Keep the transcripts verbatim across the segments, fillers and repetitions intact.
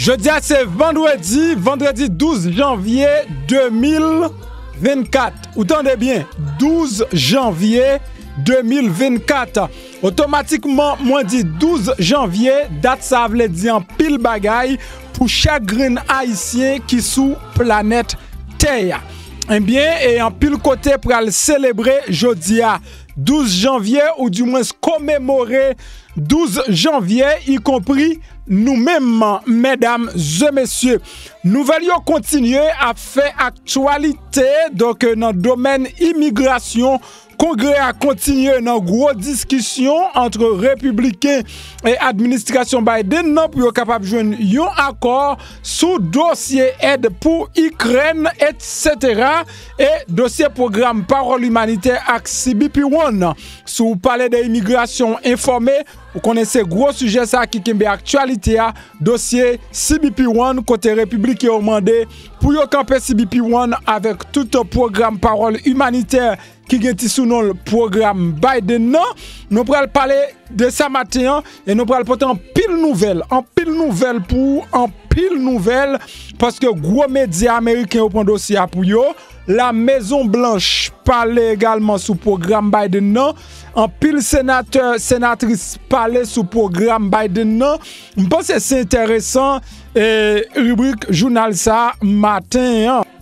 Jodi a se vandredi, vandredi douz janvye de mil vennkat. Ou tande byen, douz janvye de mil vennkat. Otomatikman, mwen di douz janvye, dat sa a vle di anpil bagay pou chak grenn Ayisyen ki sou planèt tè a. Ebyen, e anpil kote pral selebre jodi a, douz janvye, oudimwens komemore douz janvye, ikonpri nou menm, medam e mesye. Nouvèl yo kontinye ap fè aktyalite, donk, nan domèn imigrasyon, Kongrè a kontinye nan gwo diskisyon ant repibliken e administrasyon Biden nan pou yo kapab jwenn yon akò sou dosye èd pou Ikrèn, etsetera, e dosye pwogram pawòl imanitè ak C B P One. Si w pale de imigrasyon enfòme, ou konnen se gwo sijè sa ki kenbe aktyalite a, dosye C B P One, kote repibliken yo mande pou yo kanpe C B P One avèk tout pwogram pawòl imanitè ki gen ti sou non l pwogram Biden nan. Nou pral pale de sa maten an e nou pral pote anpil nouvèl, anpil nouvèl pou ou, anpil nouvèl, paske gwo medya ameriken yo pran dosye a pou yo. La Mezon Blanch pale egalman sou pwogram Biden nan. Anpil senatè, senatris pale sou pwogram Biden nan. M panse se enteresan, e, ribrik jounal sa a maten an.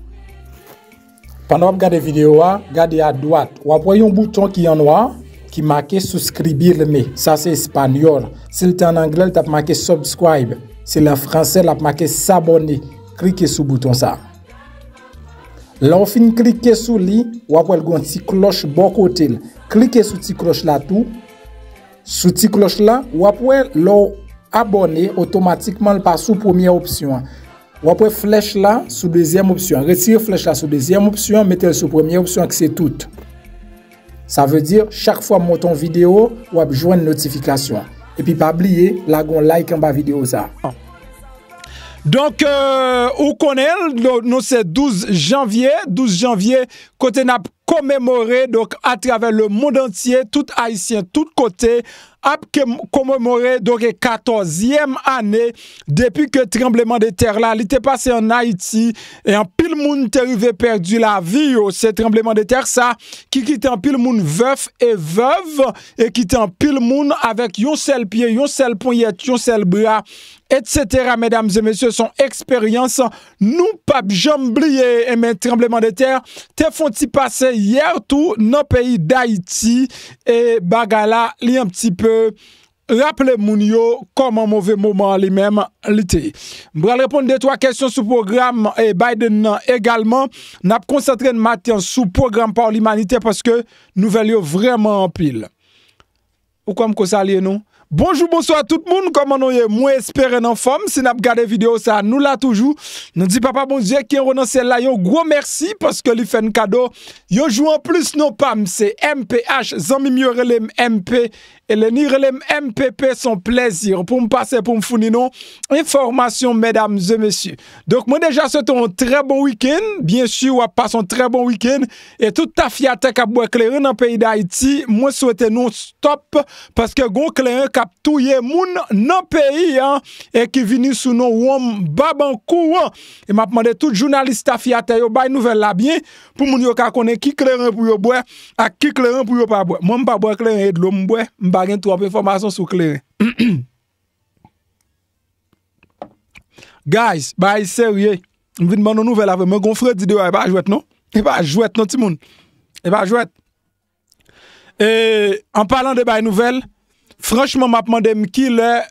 Pandan w ap gade videyo a, gade adwat, w ap wè yon bouton ki an nwa, ki make suscribirme. Sa se espanyòl. Si l te an anglè, l t ap make subscribe. Si l an fransè, l ap make s'abonner. Klike sou bouton sa. Lè w fin klike sou li, w ap wè l gen yon ti klòch bò kote l. Klike sou ti klòch la tou. Sou ti klòch la, w ap wè lè w abòne, otomatikman l pa sou premyè opsyon an. W ap wè flèch la sou dezyèm opsyon an. Retire flèch la sou dezyèm opsyon an, mete l sou premyè opsyon an ki se tout. Sa vle di, chak fwa m monte yon videyo, w ap jwenn notifikasyon an. Epi pa bliye, lage yon like anba videyo sa a. Donk, euh, ou konnen l, nou, nou se douz janvye, douz janvye, kote n ap komemore, donk, atravè lemonn antye, tout Ayisyen, tout kote, ap ke-, komemore, donk, e katòzyèm ane depi ke tranblemanntè la, li te pase ann Ayiti, e anpil moun te rive pèdi lavi yo. Se tranblemanntè sa ki kite anpil moun vèf e vèv, e kite anpil moun avèk yon sèl pye, yon sèl ponyèt, yon sèl bra, etsetera. Medam e mesye, se yon eksperyans nou p ap janm bliye. Enben, tranblemanntè te fè yon ti pase yè tou nan peyi Dayiti, e bagay la, li yon ti pe raple moun yo kòman move moman an li menm li te ye. M pral reponn de twa kesyon sou pwogram, e, Biden nan egalman. N ap konsantre n maten an sou pwogram pawòl imanitè paske nouvèl yo vrèman anpil. Ou kwè m ko salye nou? Bonjou, bonswa tout moun, kòman nou ye? Mwen espere n anfòm. Si n ap gade videyo sa, nou la toujou. Nou di Papa Bondye ki anwo nan syèl la yon gwo mèsi paske li fè n kado yon jou anplis. Non pa m se M P H, zanmi m yo rele m M P, Eleni rele m M P P, se yon plèzi pou m pase pou m founi nou enfòmasyon, medam e mesye. Donk, mwen deja swete yon trè bon wikenn. Byen si, w ap pase yon trè bon wikenn. E tout tafyatè k ap bwè kleren nan peyi Dayiti, mwen swete nou stòp, paske gon kleren k ap touye moun nan peyi an e ki vini sou non wonm Babankou an. E m ap mande tout jounalis tafyatè yo bay nouvèl la byen, pou moun yo ka konnen ki kleren pou yo bwè ak ki kleren pou yo pa bwè. Mwen, m pa bwè kleren, e dlo m bwè. M pa gen twòp enfòmasyon sou kleren. Guys, bagay serye. M vin ban nou nouvèl avè mwen. Gon fredi deyò, e pa jwèt non. E pa jwèt non, timoun. E pa jwèt. E, an palan de bay nouvèl, franchman, m ap mande m kilè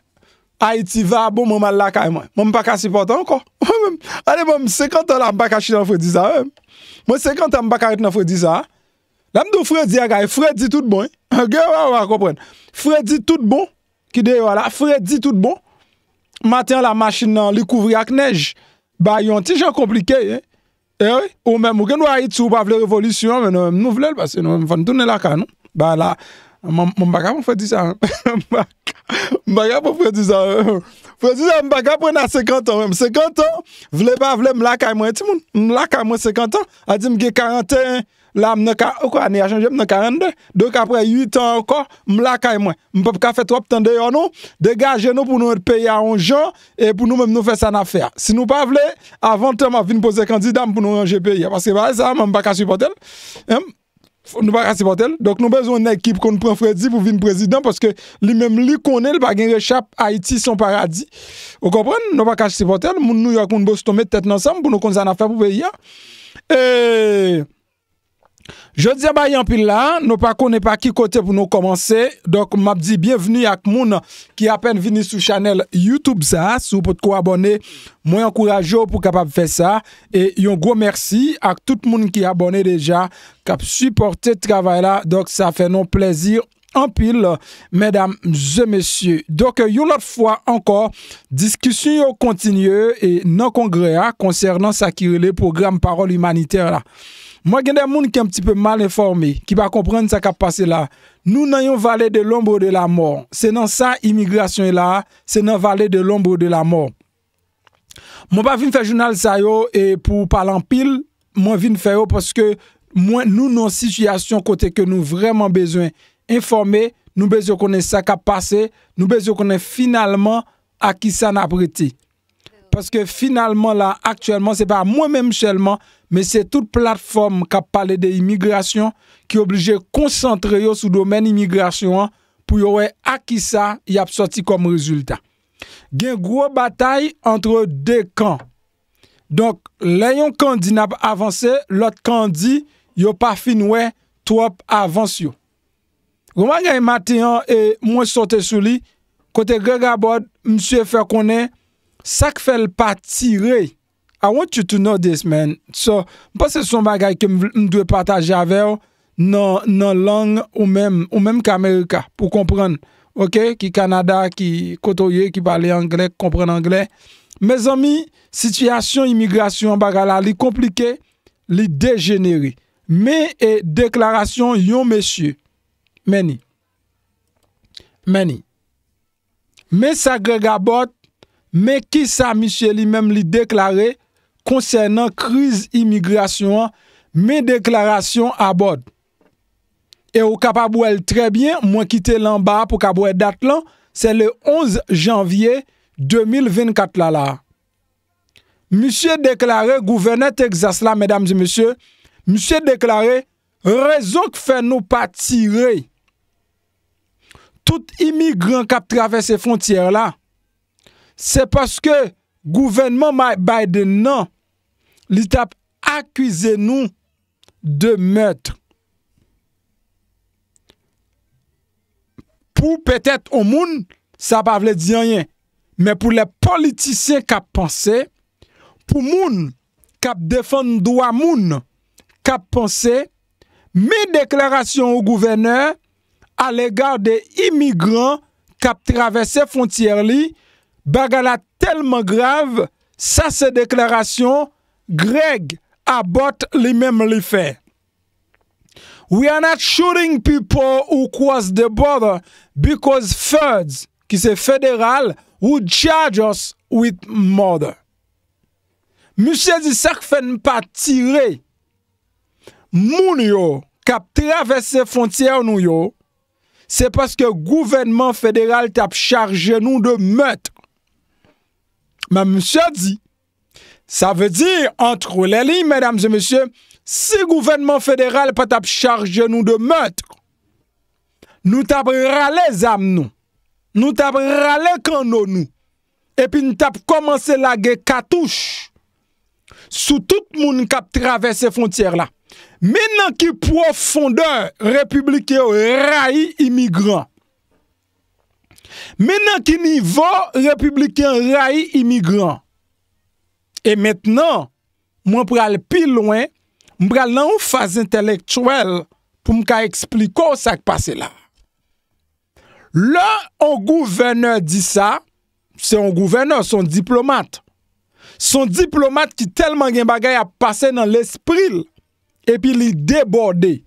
Ayiti va bon, mwen m al lakay mwen. Mwen, m pa ka sipòte ankò. Mwen menm, ale mwen, m senkant an la, m pa ka chita nan fredi sa menm. Mwen senkant an, m pa ka ret nan fredi sa. Lè m di w fredi a, guys, fredi tout bon, wi. Gen w a konprann. Fredi tout bon. Ki deyò a la, fredi tout bon. Maten an la, machin nan, li kouvri ak nèj. Bagay yo yon ti jan konplike, wi. E wi, ou menm, ou gen dwa Ayiti, ou pa vle revolisyon, men nou menm, nou vle l, paske nou menm, fò n tounen lakay nou. Bagay la, mwen, mwen pa ka pran fredi sa, menm. Mwen pa ka, mwen pa ka pran fredi sa, menm. Fredi sa, mwen pa ka pran a senkant an, menm. Senkant an, vle pa vle, m lakay mwen, timoun. M lakay mwen senkant an. A di m gen karanteyen. La, m nan ka, ou kwè ane a chanje, m nan karannde. Donk, apre uit an ankò, m lakay mwen. M p ap ka fè twòp tan deyò, non. Degaje nou pou nou mete peyi a yon jan, e pou nou menm nou fè sa n ap fè a. Si nou pa vle, avan tan m ap vin poze kandida m pou nou ranje peyi a. Paske bagay sa, mwen, m pa ka sipòte l. Hein? F-, nou pa ka sipòte l. Donk, nou bezwen yon nèg ki konn pran fredi pou vin prezidan, paske li menm, li konnen l pa gen rechap, Ayiti se yon paradi. Ou konprann? Nou pa ka sipòte l. Moun New York, moun Boston, met tèt nou ansanm pou nou konn sa n ap fè pou peyi a. E, Jodi a bay anpil la, nou pa konnen pa ki kote pou nou kòmanse. Donk, m ap di byenvni ak moun ki apèn vini sou chanèl YouTube sa a. Si w potko abòne, mwen ankouraje w pou w kapab fè sa. E yon gwo mèsi ak tout moun ki abòne deja, k ap sipòte travay la. Donk, sa fè nou plèzi anpil, medam e mesye. Donk, yon lòt fwa ankò, diskisyon yo kontinye e nan kongrè a konsènan sa ki rele pwogram pawòl imanitè la. Mwen gen de moun ki un petit peu mal enfòme, ki pa konprann sa k ap pase la. Nou nan yon vallée de l'ombre de la mort. Se nan sa imigrasyon ye la, se nan vallée de l'ombre de la mort. Mwen pa vin fè jounal sa yo e pou pale anpil, mwen vin fè yo paske mwen, nou nan yon sitiyasyon kote ke nou vrèman bezwen enfòme, nou bezwen konnen sa k ap pase, nou bezwen konnen finalman a kisa n ap rete. Paske finalman la, aktyèlman, se pa mwen menm sèlman, men se tout platfòm k ap pale de imigrasyon ki oblije konsantre yo sou domèn imigrasyon an pou yo wè a kisa y ap sòti kòm rezilta. Gen gwo batay antre de kan. Donk, lè yon kan di n ap avanse, lòt kan di yo pa fin wè twòp avans yo. Yon bagay maten an, e mwen sote sou li, kote Greg Abbott, misye fè konnen sa k fè l pa tire. I want you to know this, man. So, m panse se yon bagay ke m, m dwe pataje avè w nan, nan lang ou menm, ou menm k Amerika, pou konprann. Oke? Ki Kanada, ki kote w ye, ki pale anglè, ki konprann anglè. Mezanmi, sitiyasyon imigrasyon bagay la, li konplike, li dejenere. Men, e, deklarasyon yon mesye. Men ni. Men ni. Men sa Greg Abbott, men kisa misye li menm li deklare konsènan kriz imigrasyon an, men deklarasyon Abbott. E ou kapab wè l trè byen, mwen kite l anba a pou w kab wè dat lan, se le onz janvye de mil vennkat la la. Misye deklare, gouvènè Texas la, medam e mesye, misye deklare, rezon k fè nou pa tire tout imigran k ap travèse fwontyè la, se paske gouvènman Ma-, Biden nan, li t ap akize nou de meurtre. Pou petèt yon moun, sa pa vle di anyen. Men pou lè politisyen k ap panse, pou moun k ap defann dwa moun k ap panse, men deklarasyon yon gouvènè alega de imigran k ap travèse fwontyè li, bagay la tèlman grav, sa se deklarasyon Greg Abbott li menm li fè. We are not shooting people who cross the border because feds, ki se federal, would charge us with murder. Misye di sa k fè n pa tire moun yo k ap travèse fwontyè nou yo, se paske gouvènman federal t ap chaje nou de meurtre. Men misye di, sa vle di, entre les lignes, medam e mesye, si gouvènman federal pa t ap chaje nou de meurtre, nou t ap rale zam nou, nou t ap rale kanno nou, epi n t ap kòmanse lage katouch sou tout moun k ap travèse fwontyè la. Men nan ki pwofondè repibliken yo rayi imigran. Men nan ki nivo repibliken rayi imigran. E mentnan, mwen pral pi lwen, m pral nan yon faz entèlektyèl pou m ka eksplike w sa k pase la. Lè yon gouvènè di sa, se yon gouvènè, se yon diplomat. Se yon diplomat ki tèlman gen bagay ap pase nan lespri l, epi li debòde.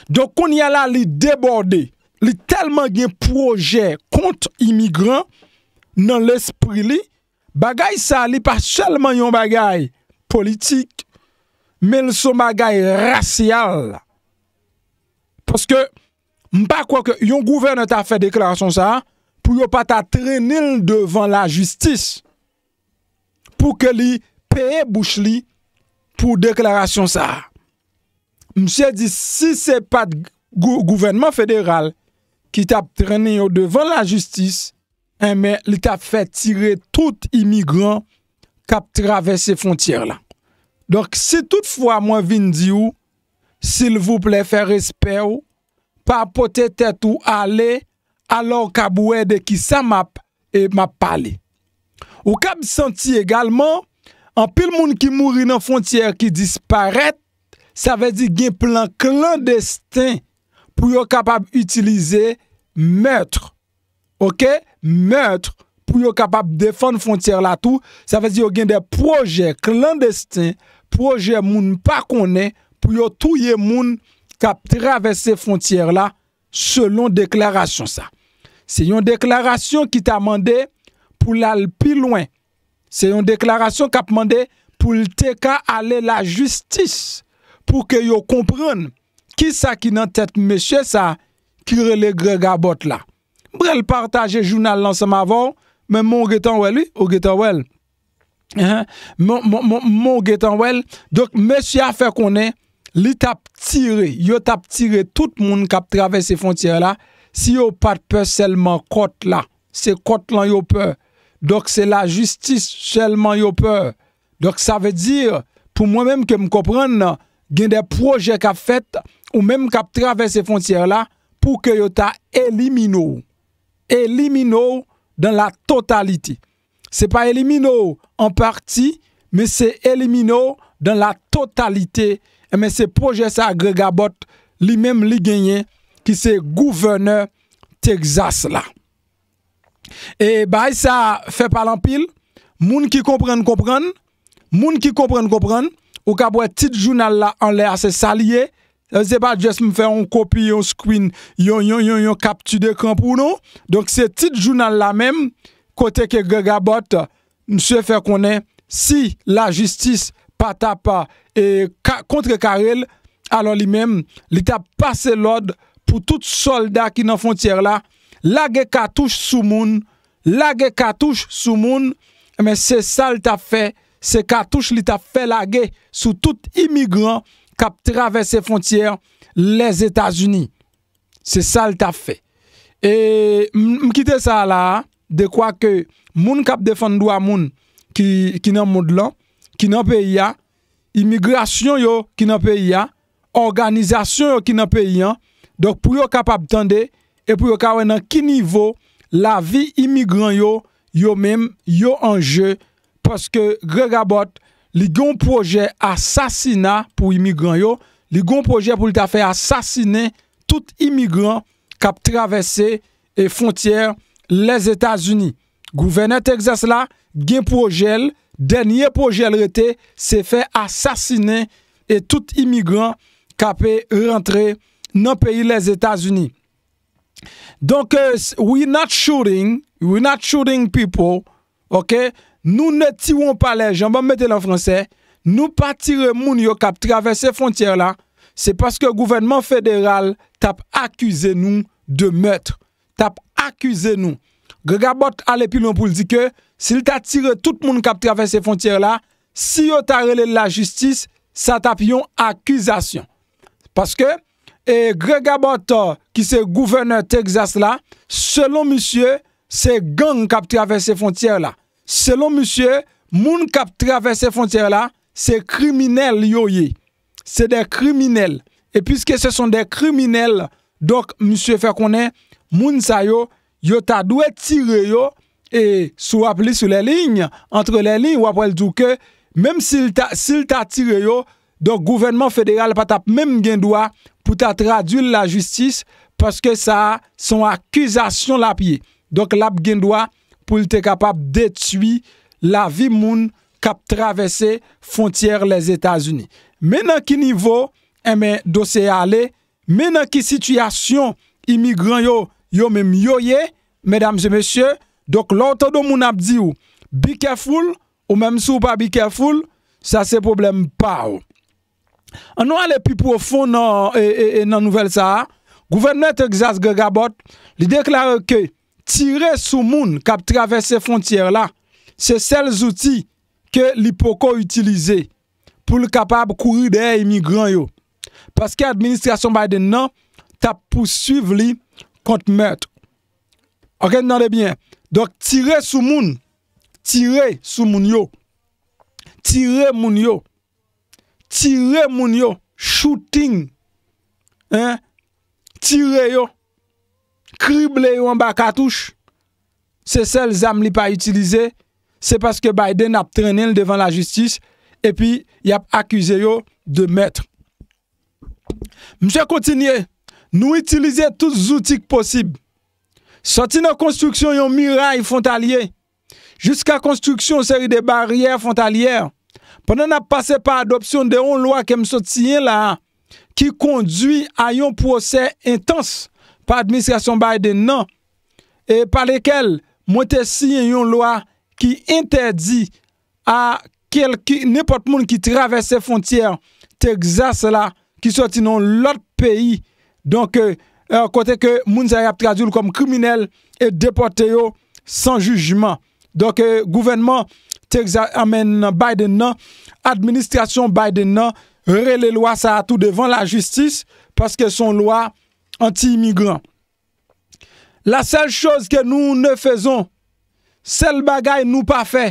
Donk, kounye a la, li debòde. Li tèlman gen pwojè kont imigran nan lespri li, bagay sa, li pa sèlman yon bagay politik, Men l se yon bagay rasyal. Paske m pa kwè ke yon gouvènè ta fè deklarasyon sa a pou yo pa ta trennen l devan lajistis pou ke li peye bouch li pou deklarasyon sa a. Misye di si se pa t gou- gouvènman federal ki t ap trennen yo devan lajistis, enben, li t ap fè tire tout imigran k ap travèse fwontyè la. Donk, si toutfwa mwen vin di w, silvouplè, fè respè w, pa pote tèt ou ale, alò w kab wè de kisa m ap, e, m ap pale. Ou kab santi egalman, anpil moun ki mouri nan fwontyè ki disparèt, sa vle di gen plan klandesten pou yo kapab itilize mèt, oke, mèt pou yo kapab defann fwontyè la tou. Sa vle di yo gen de pwojè klandesten, pwojè moun pa konnen pou yo touye moun k ap travèse fwontyè la, selon deklarasyon sa. Se yon deklarasyon ki ta mande pou l al pi lwen. Se yon deklarasyon k ap mande pou l te ka ale lajistis pou ke yo konprann kisa ki nan tèt mesye sa ki rele Greg Abbott la. M pral pataje jounal la ansanm avè w, men mwen w gentan wè l, wi, w gentan wè l. Enhen. Mwen, mwen, mwen, mwen w gentan wè l. Donk, mesye a fè konnen li t ap tire, yo t ap tire tout moun k ap travèse fwontyè la, si yo pa t pè sèlman kòt la. Se kòt lan yo pè. Donk, se lajistis sèlman yo pè. Donk, sa vle di, pou mwen menm ke m konprann nan, gen de pwojè k ap fèt, ou menm k ap travèse fwontyè la, pou ke yo ta elimine w. Elimine w dans la totalité. Se pa elimine w an pati, men se elimine w dans la totalité. Enben, se pwojè sa Greg Abbott, li menm, li genyen, ki se gouvènè Texas la. E bagay sa fè pale anpil. Moun ki konprann, konprann. Moun ki konprann, konprann. Ou kab wè tit jounal la anlè a, se sa li ye. Se pa just m fè yon kopi, yon screen, yon, yon, yon, yon kapti dekran pou nou. Donk, se tit jounal la menm, kote ke Greg Abbott, misye fè konnen si lajistis pa t ap, e, ka, kontrekare l, alò li menm, li t ap pase lòd pou tout sòlda ki nan fwontyè la, lage katouch sou moun, lage katouch sou moun, men se sa l t ap fè, se katouch li t ap fè lage sou tout imigran k ap travèse fwontyè Lèzetazini. Se sa l t ap fè. E m, m kite sa a la a, dekwa ke moun k ap defann dwa moun ki, ki nan mond lan, ki nan peyi a, imigrasyon yo ki nan peyi a, òganizasyon yo ki nan peyi an, donk pou yo kapab tande e pou yo ka wè nan ki nivo lavi imigran yo, yo menm, yo an je, paske Greg Abbott, li gen yon pwojè asasina pou imigran yo, li gen yon pwojè pou l ta fè asasinen tout imigran k ap travèse, e, fwontyè Lèzetazini. Gouvènè Texas la gen pwojè l, dènye pwojè l rete, se fè asasinen, e, tout imigran k ap, e, rantre nan peyi Lèzetazini. Donk, e, s- we not shooting, we not shooting people, oke? Nous ne tuons pas les gens, ban m mete l an fransè, nou pa tire moun yo k ap travèse fwontyè la, se paske gouvènman federal t ap akize nou de meurtre, t ap akize nou. Greg Abbott ale pi lwen pou l di ke si l ta tire tout moun k ap travèse fwontyè la, si yo ta rele l lajistis, sa t ap yon akizasyon. Paske, e, Greg Abbott, ki se gouvènè Texas la, selon misye, se gang k ap travèse fwontyè la. Selon misye, moun k ap travèse fwontyè la, se kriminèl yo ye. Se de kriminèl. E piske se son de kriminèl, donk, misye fè konnen moun sa yo, yo ta dwe tire yo, e si w ap li sou lè liy, antre lè liy, w ap wè l di w ke menm si l ta, si l ta tire yo, donk, gouvènman federal pa t ap menm gen dwa pou ta tradui l lajistis, paske sa a se yon akizasyon l ap ye. Donk, l ap gen dwa pou l te kapab detwi lavi moun k ap travèse fwontyè Lèzetazini. Men nan ki nivo, enben, dosye a ale, men nan ki sitiyasyon imigran yo, yo menm yo ye, medam e mesye. Donk, lè w tande yon moun ap di w, be careful, ou menm si w pa be careful, sa se pwoblèm pa w. Ann nou ale pi pwofon nan, e, e, e, nan nouvèl sa a. Gouvènè Texas Greg Abbott, li deklare ke tire sou moun k ap travèse fwontyè la, se sèl zouti ke li poko itilize pou l kapab kouri dèyè imigran yo. Paske administrasyon Biden nan t ap pouswiv li kont mèt. Ok, n tande byen. Donk, tire sou moun. Tire sou moun yo. Tire moun yo. Tire moun yo. Shooting. Hein? Tire yo. Krible yo anba katouch. Se sèl zam li pa itilize. Se paske Biden ap trennen l devan lajistis. Epi, y ap akize yo de mèt. Misye kontinye, nou itilize tout zouti k posib. Sòti nan konstriksyon yon miray fwontalye, jiska konstriksyon yon seri de baryè fwontalyè, pandan n ap pase pa adopsyon de yon lwa ke m sot siyen la a, ki kondui a yon pwosè entans pa administrasyon Biden nan, e pa lekèl mwen te siyen yon lwa ki entèdi a kèlke, nenpòt moun ki travèse fwontyè Texas la, ki sòti nan lòt peyi. Donk, e, e, kote ke moun sa y ap tradui l kòm kriminèl e depòte yo san jijman. Donk, e, gouvènman Texas, anmen, Biden nan, administrasyon Biden nan, rele lwa sa a tou devan lajistis, paske se yon lwa anti-imigran. La seule chose que nous ne faisons, sèl bagay nou pa fè,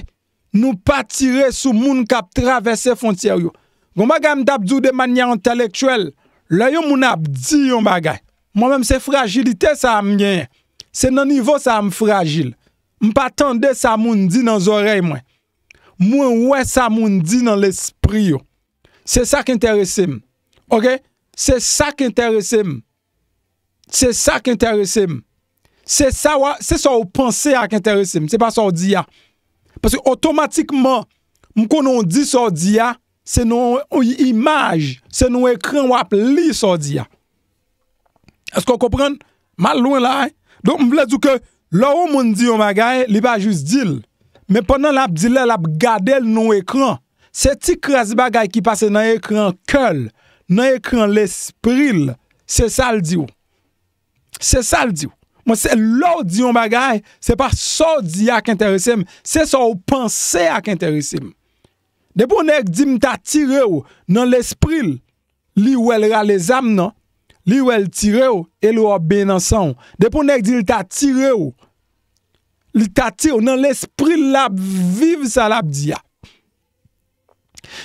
nou pa tire sou moun k ap travèse fwontyè yo. Gon bagay m t ap di w de manyè entèlektyèl, lè yon moun ap di yon bagay, mwen menm se frajilite sa a m genyen. Se nan nivo sa a m frajil. M pa tande sa moun di nan zòrèy mwen. Mwen wè sa moun di nan lespri yo. Se sa k enterese m. Ok? Se sa k enterese m. Se sa k enterese m. Se sa w a, se sa w panse a k enterese m. Se pa sa w di a. Paske otomatikman, m konnen w di sa w di a, se nan yon imaj, se nan yon ekran w ap li sa w di a. Èske w konprann? M al lwen la, wi. Donk, m vle di w ke lè yon moun di yon bagay, li pa jis di l. Men pandan l ap di l la, l ap gade l nan yon ekran. Se ti kras bagay ki pase nan ekran kè l, nan ekran lespri l, se sa l di w. Se sa l di w. Mwen, se lè w di yon bagay, se pa sa w di a k enterese m, se sa w panse a k enterese m. Depi yon nèg di m ta tire w nan lespri l, li wè l rale zam nan, li wè l tire w, e l wè w ap benyen nan san w. Depi yon nèg di l ta tire w, li ta tire w, nan lespri l l ap viv sa l ap di a.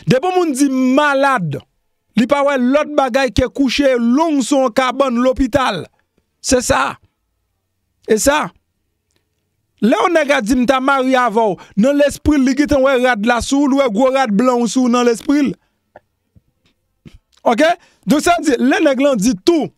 Depi yon moun di m malad, li pa wè lòt bagay ke kouche long sou yon kabann lopital. Se sa. E sa. Lè yon nèg a di m ta marye avè w, nan lespri l, li gentan wè rad la sou w, li wè gwo rad blan w sou w nan lespri l. Ok? Donk, sa vle di, lè nèg lan di tou,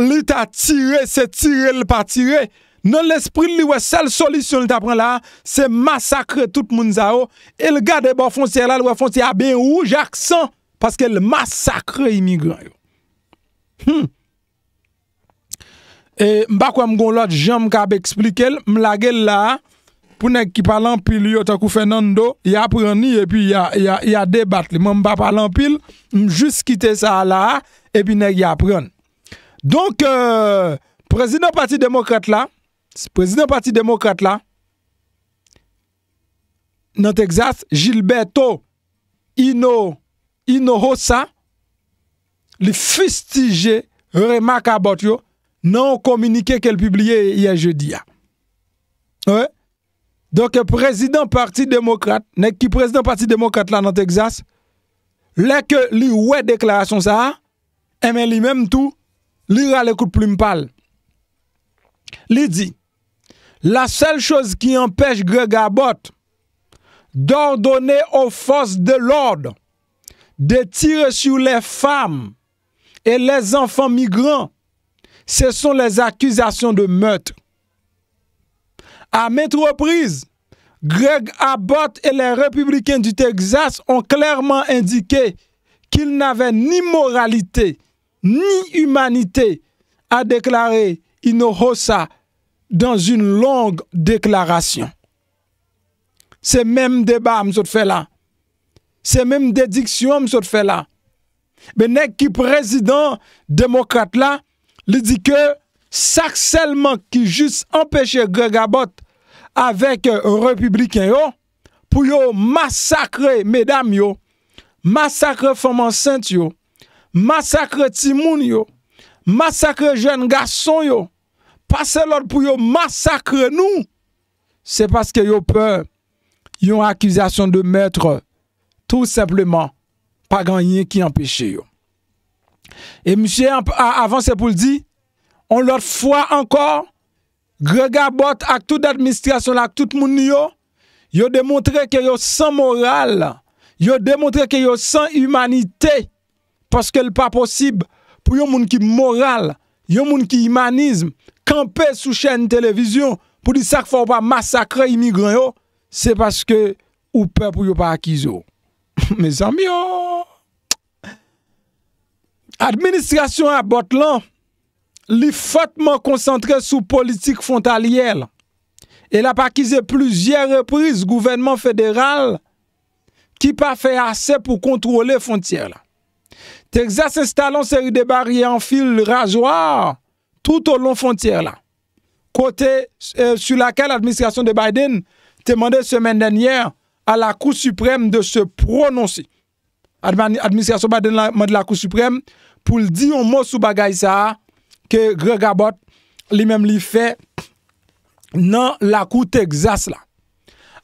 li ta tire, se tire l pa tire. Nan lespri l, li wè sèl solisyon li ta pran la a, se masakre tout moun sa yo. E l gade bò fwontyè la, l wè fwontyè a byen wouj ak san, paske l masakre imigran yo. Hmm. E m pa kwè m gon lòt jan m kab eksplike l, m lage l la a, pou nèg ki pale anpil yo, tankou Fernando, y aprann li, epi y a, y a, y a debat li. Mwen, m pa pale anpil, m jis kite sa a la a, epi nèg y aprann. Donk, euh, prezidan pati demokrat la, prezidan pati demokrat la, nan Texas, Gilberto Hino-, Hinojosa, li fistije remak Abbott yo nan yon kominike ke l pibliye yè jedi a. Wi. Donk, prezidan pati demokrat, nèg ki prezidan pati demokrat la nan Texas, lè ke li wè deklarasyon sa a, enben, li menm tou, li rale kout plim pa l. Li di, la seule chose qui empêche Greg Abbott d'ordonner aux forces de l'ordre de tirer sur les femmes et les enfants migrants, ce sont les accusations de meurtre. À maintes reprises, Greg Abbott et les républicains du Texas ont clairement indiqué qu'il n'avait ni moralité, ni humanité, a déclaré Hinojosa dans une longue déclaration. Se menm deba a m sot fè la. Se menm dediksyon an m sot fè la. Men nèg ki prezidan demokrat la, li di ke sa k sèlman ki jis anpeche Greg Abbott avèk repibliken yo pou yo masakre medam yo, masakre fanm ansent yo, masakre timoun yo, masakre jèn gason yo, pase lòd pou yo masakre nou, se paske yo pè yon akizasyon de mèt, tou senpleman, pa gen anyen ki anpeche yo. E misye anp- a- avanse pou l di, yon lòt fwa ankò, Greg Abbott ak tout administrasyon l ak tout moun li yo, yo demontre ke yo san moral, yo demontre ke yo san imanite, paske l pa posib pou yon moun ki moral, yon moun ki imanis, kanpe sou chèn televizyon pou di sa k fè w pa masakre imigran yo, se paske ou pè pou yo pa akize w. Mezanmi o! Administrasyon Abbott lan, li fòtman konsantre sou politik fwontalyè l e l ap akize plizyè repriz gouvènman federal ki pa fè ase pou kontwole fwontyè la. Texas enstale yon seri de baryè an fil razwa toutolon fwontyè la, kote, euh, sur laquelle administration de Biden te mande semaine dernière à la Cour suprême de se prononcer. Admini- Administrasyon Biden la mande Lakou Siprèm pou l di yon mo sou bagay sa a ke Greg Abbott li menm li fè nan lakou Texas la.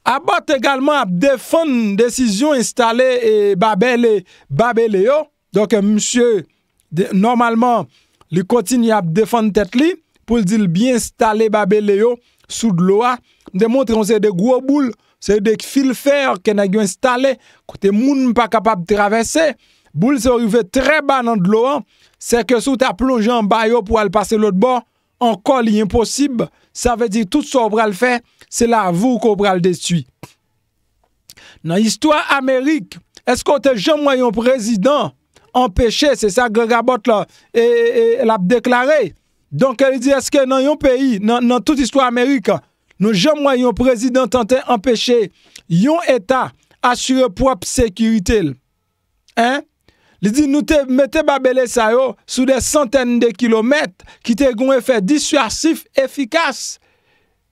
Abbott egalman ap defann desizyon enstale e Babele, Babele yo. Donk, misye, de- nòmalman, li kontinye ap defann tèt li pou l di l byen enstale Babele yo sou dlo a. M te montre yon seri de gwo boul, seri de fil fè ke nèg yo enstale, kote moun pa kapab travèse. Boul sa yo rive trè ba nan dlo an, sèke si w ta plonje anba yo pou w al pase lòt bò, ankò li enposib. Sa vle di tout sa w pral fè, se lavi w ke w pral detwi. Nan istwa Amerik, èske w te janm wè yon prezidan anpeche, se sa Greg Abbott la, e, e, e, l ap deklare. Donk, li di, èske nan yon peyi, nan, nan tout istwa Amerik, nou janm wè yon prezidan tante anpeche yon eta asire pwòp sekirite l? Hein? Li di, nou te mete babele sa yo sou de santèn de kilomèt ki te gen yon efè diswasif efikas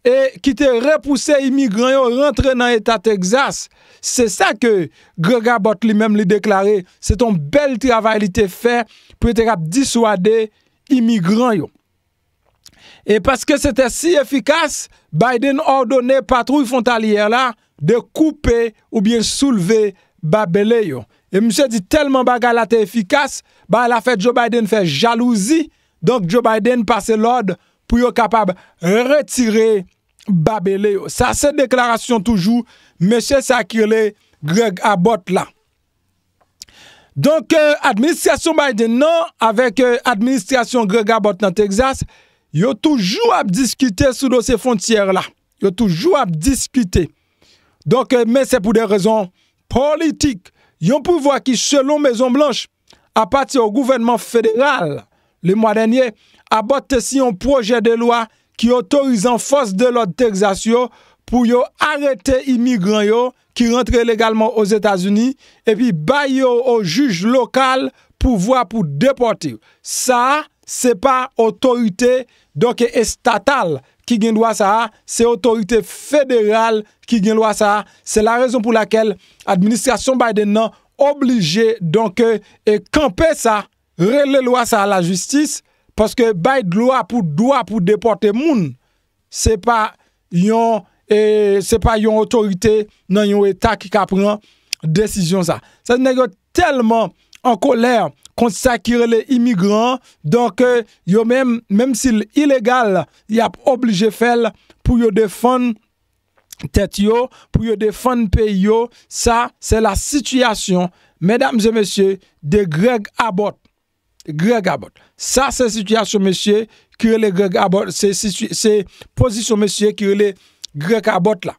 e ki te repouse imigran yo rantre nan eta Texas. Se sa ke Greg Abbott li menm li deklare, se t on bèl travay li te fè pou yo te kab diswade imigran yo. E paske se te si efikas, Biden òdone patwouy fwontalyè la de koupe oubyen soulve babele yo. E misye di tèlman bagay la te efikas, bagay la fè Joe Biden fè jalouzi. Donk, Joe Biden pase lòd pou yo kapab retire babele yo. Sa se deklarasyon toujou mesye sa ki rele Greg Abbott la. Donk, euh, administrasyon Biden nan avèk, euh, administrasyon Greg Abbott nan Texas, yo toujou ap diskite sou dosye fwontyè la. Yo toujou ap diskite. Donk, euh, men se pou de rezon politik. Yon pouvwa ki, selon Mezon Blanch, apati o gouvènman federal, le mwa dènye, Abbott te siyen yon pwojè de lwa ki otorize fòs de lòd Texas yo pou yo arete imigran yo ki rantre legalman Ozetazini, epi bay yo o jij lokal pouvwa pou depòte yo. Sa a, se pa otorite, donk, estatal ki gen dwa sa a, se otorite federal ki gen dwa sa a. Se la rezon pou lakèl administrasyon Biden nan oblije, donk, e kanpe sa, rele lwa sa a lajistis, paske bay dwa pou, dwa pou depòte moun, se pa yon, e, se pa yon otorite nan yon eta ki ka pran desizyon sa. Sa nèg yo tèlman an kolè kont sa ki rele imigran an, donk, e, yo menm, menm si l ilegal, y ap oblije fè l pou yo defann tèt yo, pou yo defann peyi yo. Sa, se la sitiyasyon, medam e mesye, de Greg Abbott. Greg Abbott. Sa, se sitiyasyon mesye ki rele Greg Abbott, se siti- se pozisyon mesye ki rele Greg Abbott la.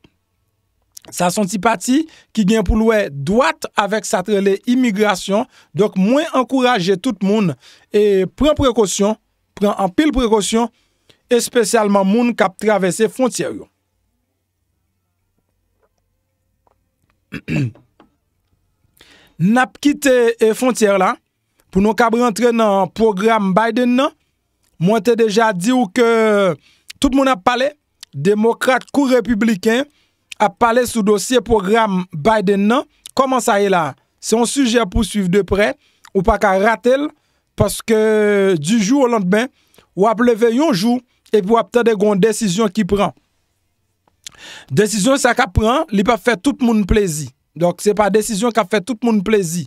Sa se yon ti pati ki gen pou l wè dwat avèk sa t rele imigrasyon. Donk, mwen ankouraje tout moun e pran prekosyon, pran anpil prekosyon, espesyalman moun k ap travèse fwontyè yo. N ap kite, e, fwontyè la. pou nou kab rantre nan pwogram Biden nan, mwen te deja di w ke tout moun ap pale, demokrat kou repibliken, ap pale sou dosye pwogram Biden nan. Kòman sa ye la? Se yon sijè pou swiv de prè, ou pa ka rate l, paske du jour au lendemain, w ap leve yon jou, epi w ap tande gen yon desizyon ki pran. Desizyon sa k ap pran, li p ap fè tout moun plezi. Donk, se pa desizyon k ap fè tout moun plezi.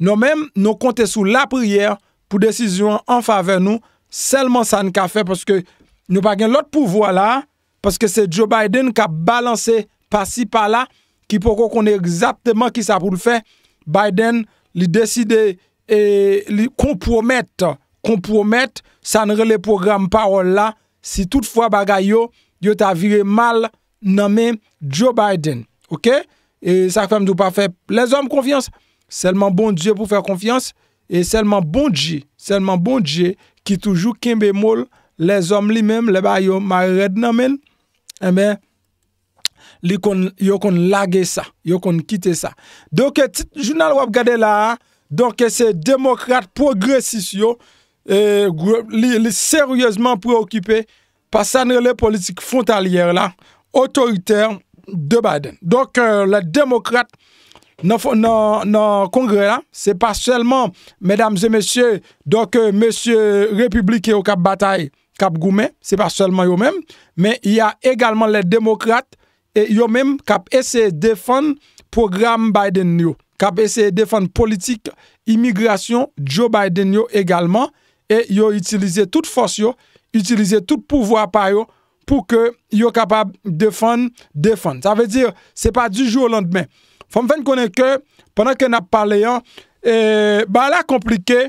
Nou menm, nou konte sou lapriyè pou desizyon an an favè nou. Sèlman sa n ka fè, paske nou pa gen lòt pouvwa la, paske se Joe Biden k ap balanse pasi pala, ki poko konn egzakteman kisa pou l fè. Biden, li deside, e, li konpwomèt, konpwomèt sa n rele pwogram pawòl la, si toutfwa bagay yo, yo ta vire mal nan men Joe Biden. Oke? E sa k fè m di w pa fè lèzòm konfyans, sèlman Bondye pou fè konfyans, e sèlman Bondye, sèlman Bondye ki toujou kenbe mo l. Lèzòm li menm, lè bagay yo mare rèd nan men l, enben, li konn, yo konn lage sa, yo konn kite sa. Donk, tit jounal w ap gade la a, donk, se demokrat pwogresis yo, e, gwo-, li, li seryezman preokipe pa sa n rele politik fwontalyè la, otoritè de Biden. Donk, e, lè demokrat nan fo-, nan, nan kongrè la, se pa sèlman, medam e mesye, donk, e, mesye repibliken yo k ap batay, k ap goumen, se pa sèlman yo menm, men y a egalman lè demokrat, e yo menm k ap eseye defann pwogram Biden yo, k ap eseye defann politik imigrasyon Joe Biden yo egalman, e yo itilize tout fòs yo, itilize tout pouvwa pa yo pou ke yo kapab defann, defann. Sa vle di, se pa du jour au lendemain. Fò m fè n konnen ke, pandan ke n ap pale an, e, bagay la konplike,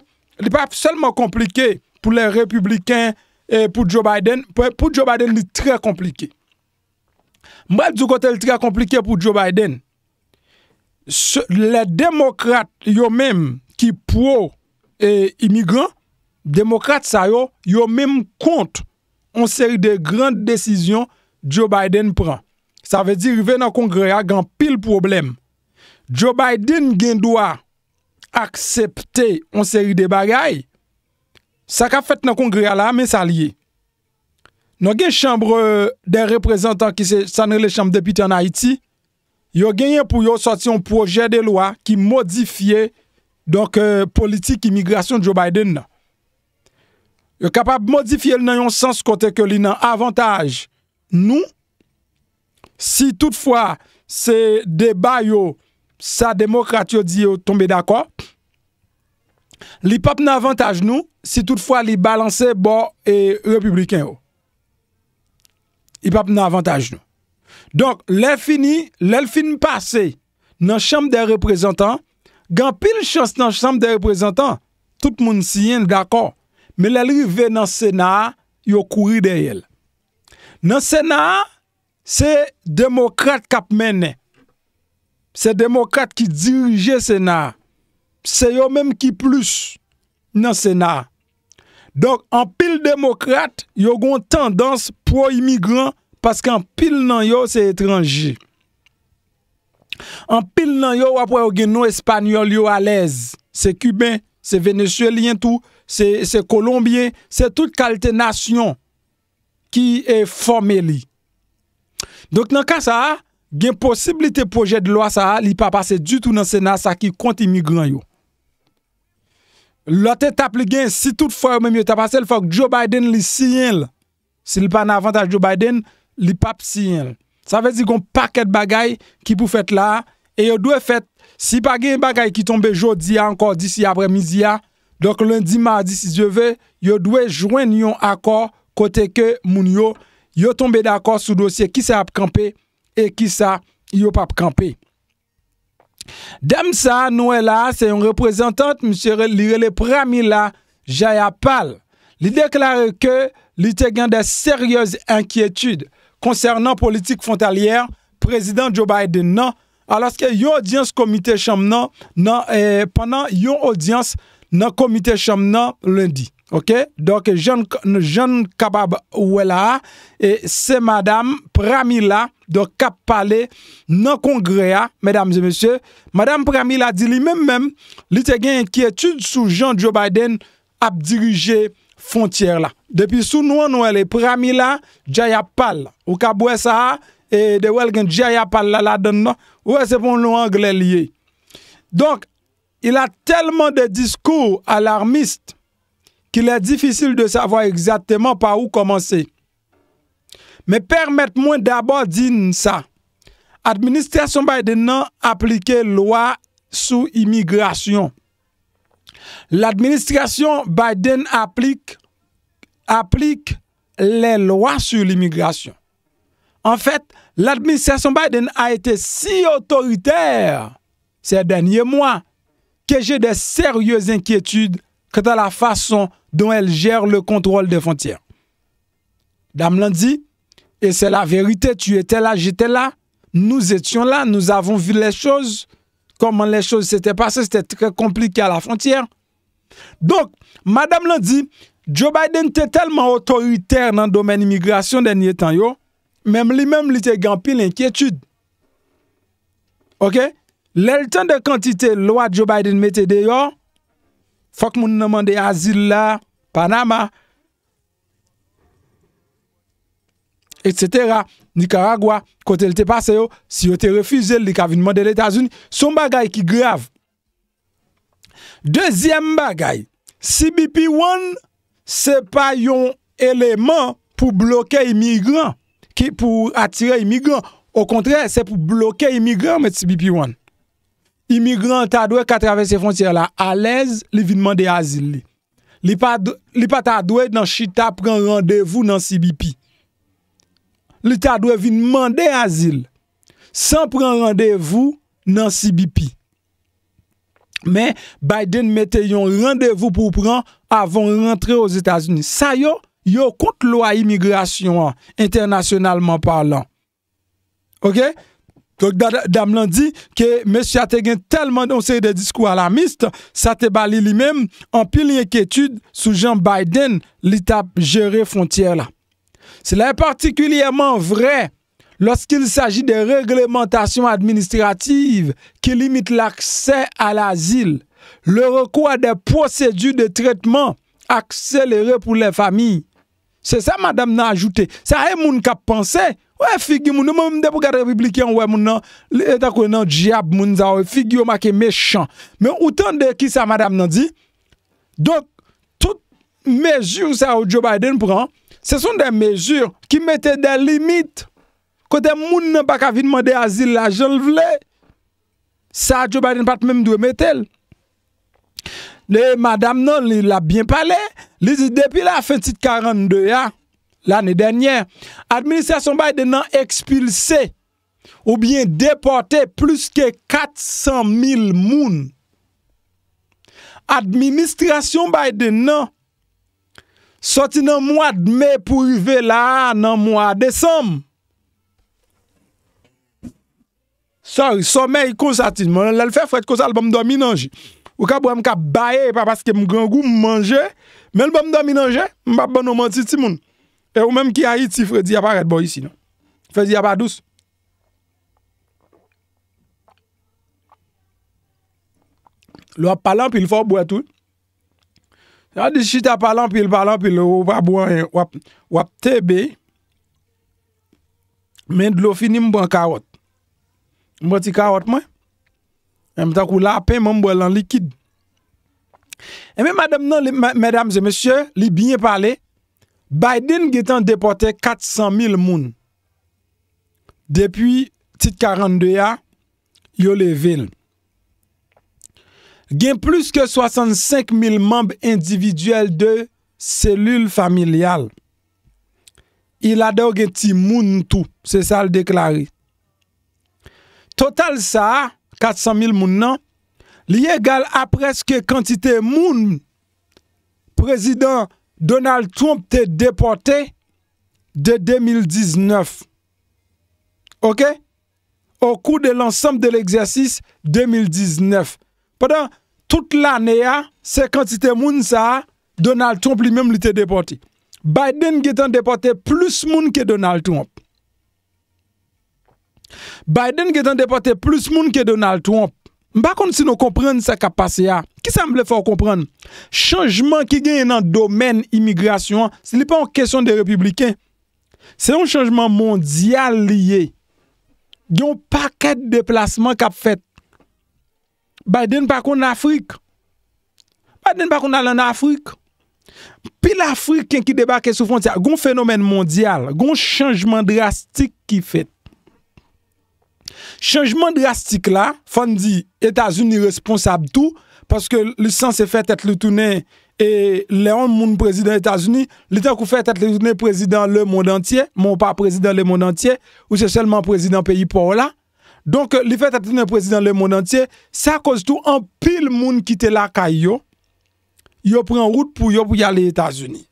li pa sèlman konplike pou lè repibliken, e, pou Joe Biden, pou, pou Joe Biden, li trè konplike. M pral di w kote l trè konplike pou Joe Biden. Se, lè demokrat yo menm ki pwo, e, imigran, demokrat sa yo, yo menm kont yon seri de gran desizyon Joe Biden pran. Sa vle di, rive nan kongrè a, gen anpil pwoblèm. Joe Biden gen dwa aksepte yon seri de bagay. Sa k ap fèt nan kongrè a la, men sa l ye. Nou gen chanbre de reprezantan ki se sa n rele chanm depite ann Ayiti. Yo genyen pou yo sòti yon pwojè de lwa ki modifye, donk, e, politik imigrasyon Joe Biden nan. Yo kapab modifye l nan yon sans kote ke li nan avantaj nou, si toutfwa se deba yo, sa demokrat yo di yo tonbe dakò, li p ap nan avantaj nou, si toutfwa li balanse bò, e, repibliken yo. Li p ap nan avantaj nou. Donk, lè fini, lè l fin pase nan chanm de reprezantan, gen anpil chans nan chanm de reprezantan, tout moun siyen l dakò. Men lè l rive nan Sena a, yo kouri dèyè l. Nan Sena a, se demokrat k ap mennen. Se demokrat ki dirije Sena a. Se yo menm ki plis nan Sena a. Donk, anpil demokrat, yo gen yon tandans pwo-imigran, paske anpil nan yo se etranje. Anpil nan yo, w ap wè yo gen non espanyòl yo alèz. Se kiben, se venezyelyen tou, se, se kolonbyen, se tout kalite nasyon ki, e, fòme li. Donk, nan ka sa a, gen posiblite pwojè de lwa sa a, li pa pase ditou nan Sena, sa ki kont imigran yo. Lòt etap li gen, si toutfwa yo menm yo ta pase l, fòk Joe Biden li siyen l. Si l pa nan avantaj Joe Biden, li p ap siyen l. Sa vle di gen yon pakèt bagay ki pou fèt la a, e yo dwe fèt, si pa gen bagay ki tonbe jodi a ankò, disi aprèmidi a, donk lendi, madi, si Dye ve, yo dwe jwenn yon akò kote ke moun yo, yo tonbe dakò sou dosye kisa y ap kanpe e kisa yo p ap kanpe. Dam sa a nou wè la a, se yon reprezantant, misye re-, li rele Pramila Jayapal. Li deklare ke li te gen de seryez enkyetid konsènan politik fwontalyè prezidan Joe Biden nan, alòske yon odyans komite chanm nan, nan, eh, pandan yon odyans nan komite chanm nan lendi. Ok, donk jan n k- jan n kapab wè la a, e se madanm Pramila, donk k ap pale nan kongrè a, medam e mesye. Madanm Pramila di li menm menm, li te gen enkyetid sou jan Joe Biden ap dirije fwontyè la. Depi sou non an nou wè li Pramila Jayapal. Ou ka wè sa a, e de wè l gen Jayapal la ladan l nan. Ou wè se pou yon non anglè li ye. Donk, il a tellement de discours alarmistes qu'il est difficile de savoir exactement par où commencer. Men pèmèt mwen dabò di n sa. Administrasyon Biden nan aplike lwa sou imigrasyon. L'administration Biden applique, applique les lois sur l'immigration. En fait, l'administration Biden a été si autoritaire ces derniers mois que j'ai de sérieuses inquiétudes quant à la façon dont elle gère le contrôle des frontières. Dam lan di, et c'est la vérité, tu étais là, j'étais là, nous étions là, nous avons vu les choses, comment les choses s'étaient passées, c'était très compliqué à la frontière. Donk, madanm lan di, Joe Biden te tèlman otoritè nan domèn imigrasyon dènye tan yo, menm li menm li te gen anpil enkyetid. Ok? Lè l tande kantite lwa Joe Biden mete deyò, fòk moun nan mande azil la, Panama, etsetera, Nikaragwa, kote l te pase yo, si yo te refize l, li ka vin mande Letazini. Se yon bagay ki grav. Dezyèm bagay, C B P One, se pa yon eleman pou bloke imigran, ki pou atire imigran. Okontrè, se pou bloke imigran, met C B P One. Imigran an ta dwe ka travèse fwontyè la alèz, li vin mande azil li. Li pa, d- li pa ta dwe nan chita pran randevou nan C B P. Li ta dwe vin mande azil san pran randevou nan C B P. Men Biden mete yon randevou pou w pran avan w rantre Ozetazini. Sa yo, yo kont lwa imigrasyon an, entènasyonalman palan. Ok? Donk, da- dam lan di ke mesye a te gen tèlman yon seri de diskou alarmist, sa te ba li, li menm, anpil enkyetid sou jan Biden li t ap jere fwontyè la. Cela est particulièrement vrai lorsqu'il s'agit des réglementations administratives qui limitent l'accès à l'asile, le recours à des procédures de traitement accéléré pour les familles. Se sa madanm nan ajoute. Sa e moun k ap panse. Wè figi moun, mwen menm depi w gade repibliken, ou wè moun nan, li e tankou nan dyab moun sa yo, figi yo make mechan. Men ou tande kisa madanm nan di? Donk, tout mezi sa yo Joe Biden pran, ce sont des mesures qui mettent des limites. Kote moun nan pa ka vin mande azil la jan l vle. Sa Joe Biden pa t menm dwe mete l. E madanm nan, li l ap byen pale, li di depi lafen tit karannde a, lane dènyè, administrasyon Biden nan ekspilse oubyen depòte plis ke kat san mil moun. Administrasyon Biden nan sòti nan mwa d me pou rive la a nan mwa desanm. Sorry, sòmèy konsa ti mwen. Lè l fè frèt konsa, l ban m dòmi nan je. Ou ka wè m ka baye, e pa paske m grangou, m manje, men l ban m dòmi nan je, m p ap ban nou manti, timoun. E ou menm ki Ayiti, fredi a parèt bò isi, non? Fredi a pa dous. Lè w ap pale anpil, fò w bwè tou. Sa di chita pale anpil, pale anpil, ou pa bwè anyen, w ap, w ap tebe. Men dlo fini, m pran kawòt. M pran ti kawòt mwen. Menm tankou lapen, men m bwè l an likid. Ebyen, madanm nan, li, ma- medam e mesye, li byen pale. Biden gentan depòte kat san mil moun. Depi tit karannde a, yo leve l. Gen plis ke swasannsenk mil manm endividyèl de selil familyal. E ladan yo gen timoun tou, se sa l deklare. Total sa a, kat san mil moun nan, li egal a prèske kantite moun Prezidan Donald Trump te depòte de de mil diznèf. Ok? Au cours de l'ensemble de l'exercice de mil diznèf. Pandan tout lane a, se kantite moun sa a Donald Trump li menm li te depòte. Biden gentan depòte plis moun ke Donald Trump. Biden gentan depòte plis moun ke Donald Trump. M pa konn si nou konprann sa k ap pase a. Kisa m vle fè w konprann? Chanjman ki genyen nan domèn imigrasyon an, li pa yon kesyon de repibliken. Se yon chanjman mondyal li ye. Gen yon pakèt deplasman k ap fèt. Biden pa konn Afrik. Biden pa konn al ann Afrik. Pil Afriken ki debake sou fwontyè. Gon fenomèn mondyal, gon chanjman drastik ki fèt. Chanjman drastik la, fò n di Etazini responsab tou, paske li sanse fè tèt li tounen, e lè yon moun prezidan Etazini, li tankou fè tèt li tounen prezidan lemond antye, men w pa prezidan lemond antye, ou se sèlman prezidan peyi pa w la. Donk, li fè tèt li tounen prezidan lemond antye, sa koz tou anpil moun kite lakay yo, yo pran wout pou yo pou y ale Etazini.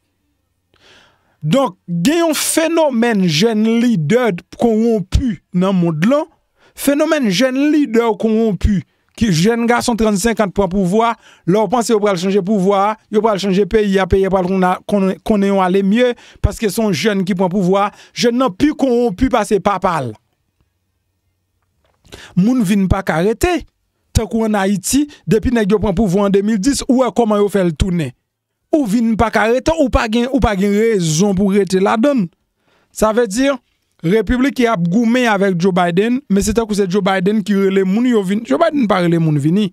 Donk, gen yon fenomèn jèn lidè kowonpi nan mond lan, fenomèn jèn lidè kowonpi, ki jèn gason trannsenk an pran pouvwa, lè w panse yo pral chanje pouvwa a, yo pral chanje peyi a, peyi a pral konn a- konn- konnen yon ale mye, paske se yon jèn ki pran pouvwa a, jèn nan pi kowonpi pase papa l. Moun vin pa ka rete. Tankou ann Ayiti, depi nèg yo pran pouvwa an de mil dis, ou wè kòman yo fè l tounen. Ou vin pa ka rete, ou pa gen, ou pa gen rezon pou rete ladan l. Sa vle di, repibliken ap goumen avèk Joe Biden, men se tankou se Joe Biden ki rele moun yo vin. Joe Biden pa rele moun vini.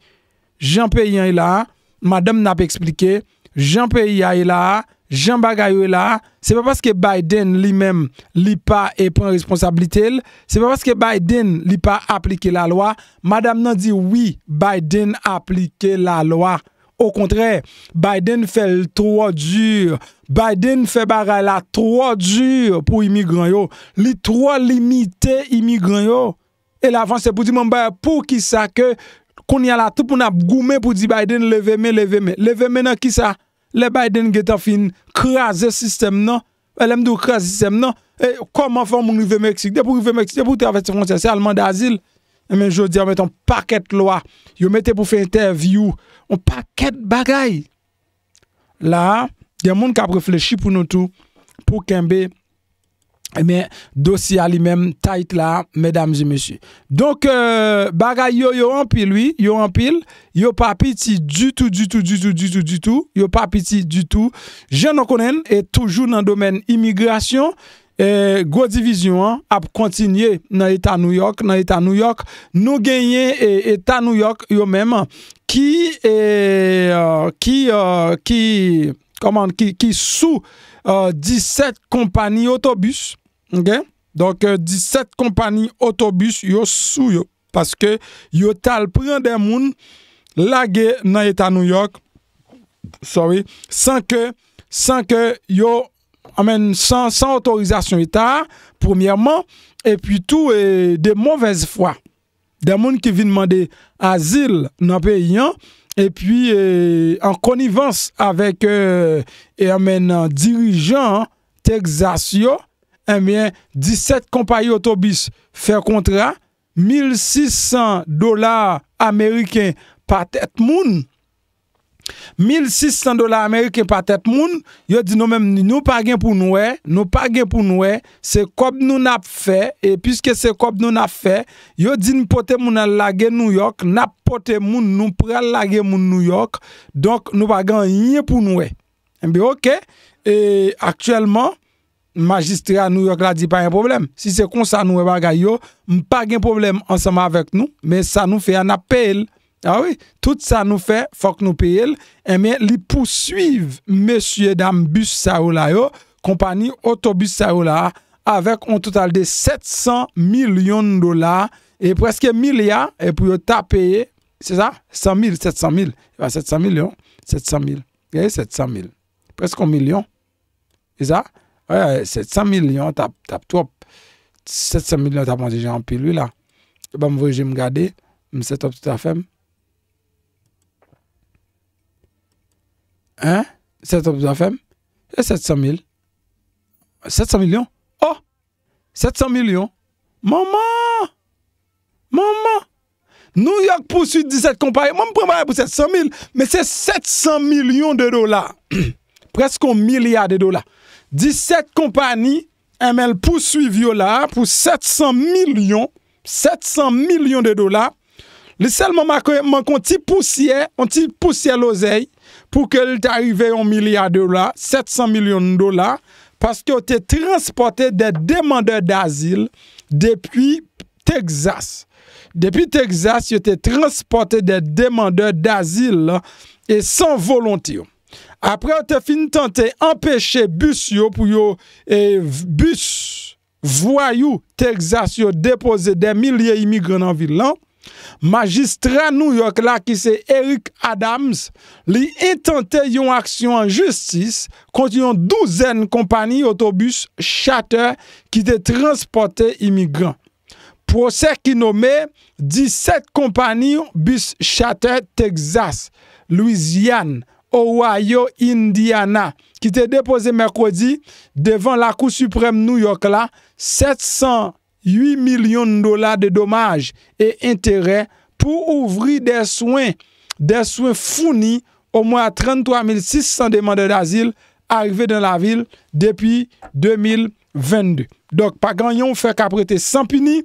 Jan peyi an ye la a, madanm nan ap eksplike, jan peyi a ye la a, jan bagay yo ye la a, se pa paske Biden li menm, li pa e pran responsablite l, se pa paske Biden li pa aplike lalwa, madanm nan di wi, Biden aplike lalwa. Okontrè, Biden fè l twò di. Biden fè bagay la twò di pou imigran yo. Li twò limite imigran yo. E l avanse pou di, mwen bay poukisa ke kounye a la, tout moun ap goumen pou di Biden leve men, leve men. Leve men nan kisa? Lè Biden gentan fin kraze sistèm nan, e lè m di w kraze sistèm nan, e kòman fè yon moun rive Meksik? Depi w rive Meksik, depi w travèse fwontyè, se al mande azil. Ebyen, jodi a, yo mete yon pakèt lwa, yo mete pou fè entèvyou, yon pakèt bagay. La a, gen moun k ap reflechi pou nou tou, pou kenbe, ebyen, dosye a li menm, tayt la, medam e mesye. Donk, euh, bagay yo, yo anpil, wi, yo anpil. Yo pa piti ditou, ditou, ditou, ditou, ditou. Yo pa piti ditou. Jan nou konnen, e toujou nan domèn imigrasyon, e, gwo divizyon an ap kontinye nan eta Nouyòk. Nan eta Nouyòk, nou genyen, e, eta Nouyòk yo menm ki, e, e, ki, e, ki, kòman, ki, ki sou, e, disèt konpayi otobis. Oke? Donk, e, disèt konpayi otobis yo sou yo. Paske yo t al pran de moun lage nan eta Nouyòk, sorry, san ke, san ke yo, I mean, san, san otorizasyon eta a, premyèman, epi tou, e, de movèz fwa. De moun ki vin mande azil nan peyi an, epi, e, an konivans avèk, e, e, I mean, dirijan Texas yo, ebyen, disèt konpayi otobis fè kontra, mil sis san dola ameriken pa tèt moun. Mil sis san dola ameriken pa tèt moun, yo di nou menm, nou pa gen pou n wè, nou pa gen pou n wè, se kòb nou n ap fè, e piske se kòb nou n ap fè, yo di n pote moun al lage Nouyòk, n ap pote moun, nou pral lage moun Nouyòk, donk nou pa gen anyen pou n wè. Enben, oke, e aktyèlman, majistra Nouyòk la di pa gen pwoblèm. Si se konsa nou wè bagay yo, m pa gen pwoblèm ansanm avèk nou, men sa nou fè a, n ap peye l. A wi, tout sa nou fè, fòk nou peye l. Enben, li pouswiv mesye dam bis sa yo la yo, konpayi otobis sa yo la a, avèk yon total de sèt san milyon dola, e prèske milya, e pou yo ta peye, se sa? San mil, sèt san mil. E pa sèt san milyon, sèt san mil. Gade, sèt san mil. Prèske yon milyon. E sa? Wi, sèt san milyon t ap, t ap twòp. Sèt san milyon t ap yon ti jan anpil, wi, la. Ban m voye je m gade. M set up tout afè m. Hein? Set up tout afè m. E sèt san mil. Sèt san milyon? Oh! Sèt san milyon. Manman! Manman! Nouyòk pouswiv disèt konpayi. Mwen, m pran bagay pou sèt san mil, men se sèt san milyon de dola. Prèske yon milya de dola. Disèt konpayi, M L pouswiv yo la pou sèt san milyon, sèt san milyon de dola. Li sèlman manke, manke yon ti pousyè, yon ti pousyè lozèy pou ke l ta rive yon milya dola, sèt san milyon dola, paske yo te transpòte des demandeurs d'asile depi Texas. Depi Texas, yo te transpòte des demandeurs d'asile e san volonte. Apre yo te fin tante anpeche bis yo pou yo, e, bis vwayou Texas yo depoze dè milye imigran nan vil lan, majistra Nouyòk la ki se Eric Adams, li entante yon aksyon an jistis kont yon douzèn konpayi otobis charter ki te transpòte imigran. Pwosè ki nome disèt konpayi bis charter Texas, Louisiane, Ohio, Indiana, ki te depoze mèkredi devan Lakou Siprèm Nouyòk la sèt san uit milyon dola de domaj e enterè pou ouvri dè swen, dè swen founi omwen a tranntwa mil sis san demandè dazil arive nan lavil depi de mil vennde. Donk, pa gen anyen w fè k ap rete san pini.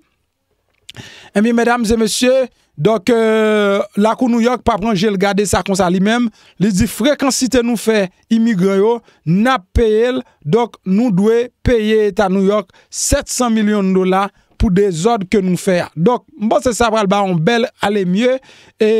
Ebyen, medam e mesye, donk, euh, Lakou Nouyòk pa pran je l gade sa konsa li menm. Li di frekansite nou fè imigran yo, n ap peye l. Donk, nou dwe peye Eta Nouyòk sèt san milyon dola pou dezòd ke nou fè a. Donk, m panse sa pral ba yon bèl alemye, e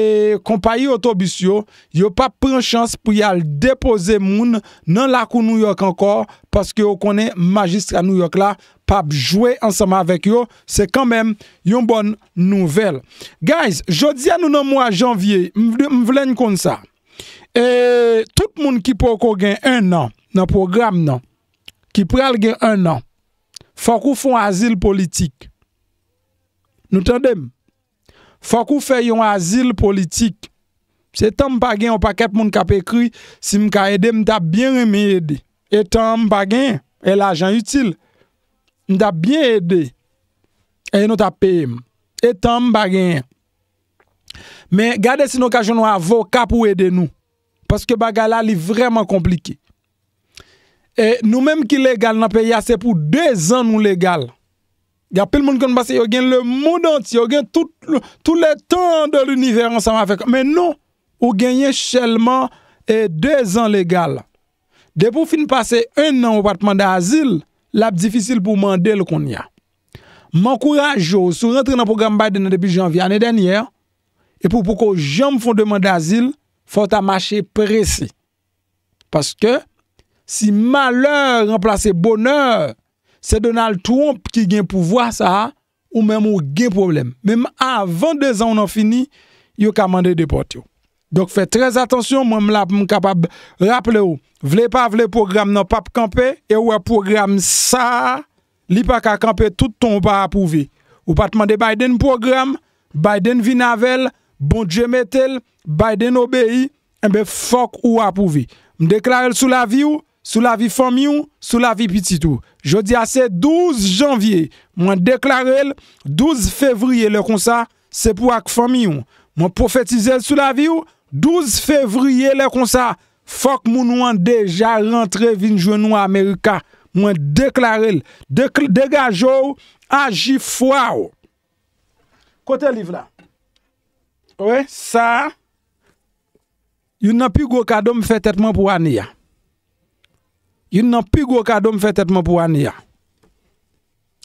konpayi otobis yo, yo p ap pran chans pou y al depoze moun nan Lakou Nouyòk ankò, paske yo konnen majistra Nouyòk la p ap jwe ansanm avèk yo, se kanmenm yon bòn nouvèl. Guys, jodi a nou nan mwa janvye, m vle, m vle n konn sa. E tout moun ki poko gen ennan nan pwogram nan, ki pral gen ennan, fòk ou fè yon azil politik. Nou tande m? Fòk ou fè yon azil politik. Se tan m pa gen yon pakèt moun k ap ekri, si m ka ede, m t ap byen renmen ede. E tan an m pa genyen, e lajan itil. M t ap byen ede. E nou t ap peye m. E tan an m pa genyen. Men gade si nou ka jwenn yon avoka pou ede nou. Paske bagay la, li vrèman konplike. E nou menm ki legal nan peyi a, se pou de zan nou legal. Gen anpil moun konn panse yo gen le monde entier, yo gen tout, tous les temps de l'univers ansanm avèk. Men non, ou genyen sèlman, e, de zan legal. Depi w fin pase ennan ou pa t mande azil, l ap difisil pou w mande l kounye a. M ankouraje w, si w rantre nan pwogram Biden nan depi janvye ane dènyè, epi w poko janm fè yon demann dazil, fò w ta mache prese. Paske si malè ranplase bonè, se Donald Trump ki gen pouvwa sa a, ou menm ou gen pwoblèm. Menm avan de zan w nan fini, yo ka mande depòte w. Donk, fè trè atansyon, mwen m la pou m kapab raple w, vle pa vle, pwogram nan p ap kanpe, e w wè pwogram sa a, li pa ka kanpe tout tan w pa apwouve. Ou pa t mande Biden pwogram, Biden vin avè l, Bondye mete l, Biden obeyi, enben, fòk ou apwouve. M deklare l sou lavi w, sou lavi fanmi w, sou lavi pitit ou. Jodi a se douz janvye, mwen deklare l, douz fevriye lè konsa, se pou w ak fanmi w. Mwen pwofetize l sou lavi w, douz fevriye lè konsa, fòk moun ou an deja rantre vin jwenn ou Amerika. Mwen deklare l. Dekl-, degaje w, aji fwa w. Kote liv la? Wi, sa a, youn nan pi gwo kado m fè tèt mwen pou ane a. Youn nan pi gwo kado m fè tèt mwen pou ane a.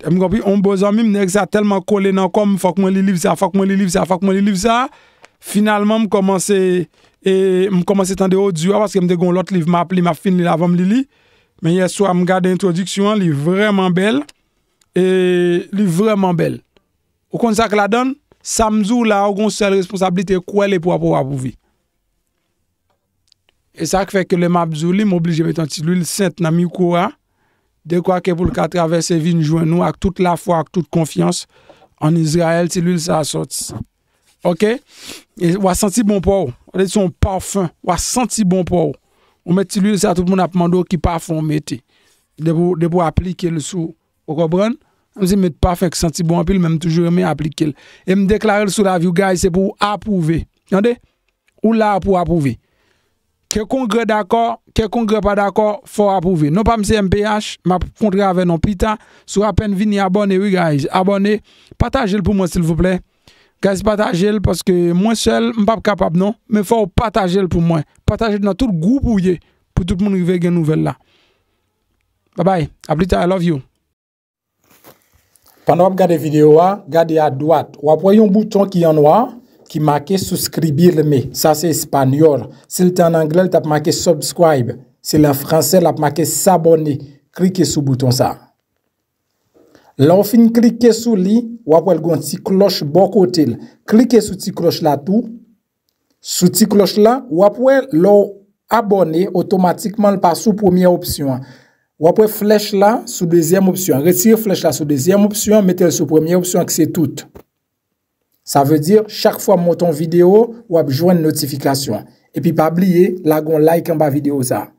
E m konpri, yon bon zanmi m, nèg sa tèlman kole nan kò m, fòk mwen li liv sa, fòk mwen li liv sa, fòk mwen li liv sa. Finalman, m kòmanse, e, m kòmanse tande odyo a, paske m te gen yon lòt liv m ap li, m ap fin li l avan m li li. Men yè swa, m gade entwodiksyon an, li vrèman bèl. E li vrèman bèl. Ou konn sa k ladan l? Sa m di w la, ou gen yon sèl responsablite, kwè l epi w ap, w ap apwouve. E sa k fè ke lè m ap di w li, m oblije met yon ti lwil sent nan mikwo a, dekwa ke pou l ka travèse vin jwenn ou ak tout lafwa, ak tout konfyans an Izrayèl, ti lwil sa a sòti. Oke? E w a santi bon pa w. Ou se yon pafen. W a santi bon pa w. Ou met ti lwil sa a, tout moun ap mande w ki pafen w mete. Depi w, depi w aplike l sou, ou konprann? M di met pafen k santi bon anpil, men m toujou renmen aplike l. E m deklare l sou lavi w, guys, se pou w apwouve. Tande? Ou la pou w apwouve. Ke Kongrè dakò, ke Kongrè pa dakò, fò w apwouve. Non pa m se M P H, m ap kontre avè nou pita. Si w apèn vini, abòne wi guys, abòne, pataje l pou mwen silvouplè. Guys, pataje l paske mwen sèl, m p ap kapab non, men fò w pataje l pou mwen. Pataje l nan tout gwoup ou ye pou tout moun rive gen nouvèl la. Bye bye, a pli ta, I love you. Pandan w ap gade videyo a, gade adwat, w ap wè yon bouton ki an nwa ki make suscribirme. Sa se espanyòl. Si l te an anglè, l t ap make subscribe. Si l an fransè, l ap make s'abonner. Klike sou bouton sa. Lè w fin klike sou li, w ap wè l gen yon ti klòch bò kote l. Klike sou ti klòch la tou. Sou ti klòch la, w ap wè lè w abòne, otomatikman l pa sou premyè opsyon an. W ap wè flèch la sou dezyèm opsyon an. Retire flèch la sou dezyèm opsyon an, mete l sou premyè opsyon an ki se tout. Sa vle di, chak fwa m monte yon videyo, w ap jwenn notifikasyon an. Epi pa bliye, lage yon like anba videyo sa.